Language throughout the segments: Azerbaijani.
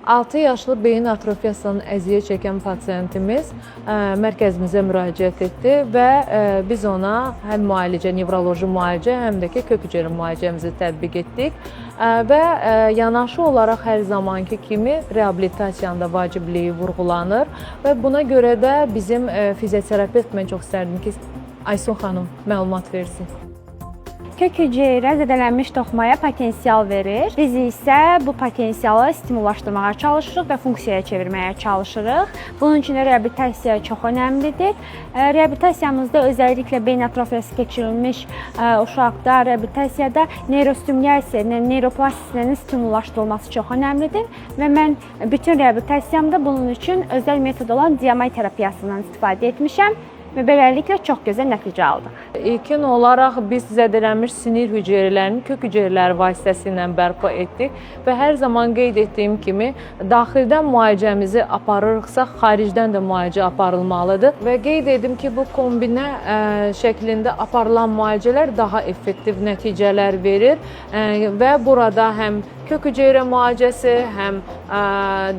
6 yaşlı beyin atrofiyasından əziyyət çəkən pasientimiz mərkəzimizə müraciət etdi və biz ona həm müalicə, nevroloji müalicə, həm də ki kök hüceyrə müalicəmizi tətbiq etdik. Və yanaşı olaraq hər zamanki kimi reabilitasiyanın da vacibliyi vurğulanır və buna görə də bizim fizioterapevt, mən çox istərdim ki, Aysun xanım məlumat versin. Kök hüceyrə zədələnmiş toxumaya potensial verir. Biz isə bu potensialı stimullaşdırmağa çalışırıq və funksiyaya çevirməyə çalışırıq. Bunun üçün də reabilitasiya çox önəmlidir. Reabilitasiyamızda özəlliklə beyin atrofiyası keçirilmiş uşaqda reabilitasiyada neyrostimulyasiya, yəni neuroplastisitenin stimullaşdırılması çox önəmlidir və mən bütün reabilitasiyamda bunun üçün özəl metod olan DMI terapiyasından istifadə etmişəm və beləliklə çox gözəl nəticə aldıq. İlkin olaraq biz zədələnmiş sinir hüceyrələrini kök hüceyrələri vasitəsilə bərpa etdik və hər zaman qeyd etdiyim kimi daxildən müalicəmizi aparırıqsa, xaricdən də müalicə aparılmalıdır və qeyd edim ki, bu kombinə şəklində aparılan müalicələr daha effektiv nəticələr verir və burada həm kök hüceyrə müalicəsi, həm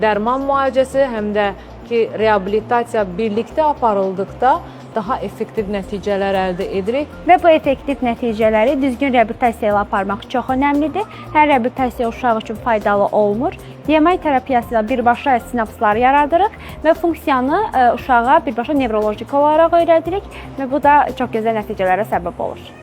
dərman müalicəsi, həm də ki reabilitasiya birlikdə aparıldıqda daha effektiv nəticələr əldə edirik. Və bu effektiv nəticələri düzgün reabilitasiya ilə aparmaq çox önəmlidir. Hər reabilitasiya uşaq üçün faydalı olmur. DMI terapiyası ilə birbaşa sinapslar yaradırıq və funksiyanı uşağa birbaşa nevrolojik olaraq öyrədirik və bu da çox gözəl nəticələrə səbəb olur.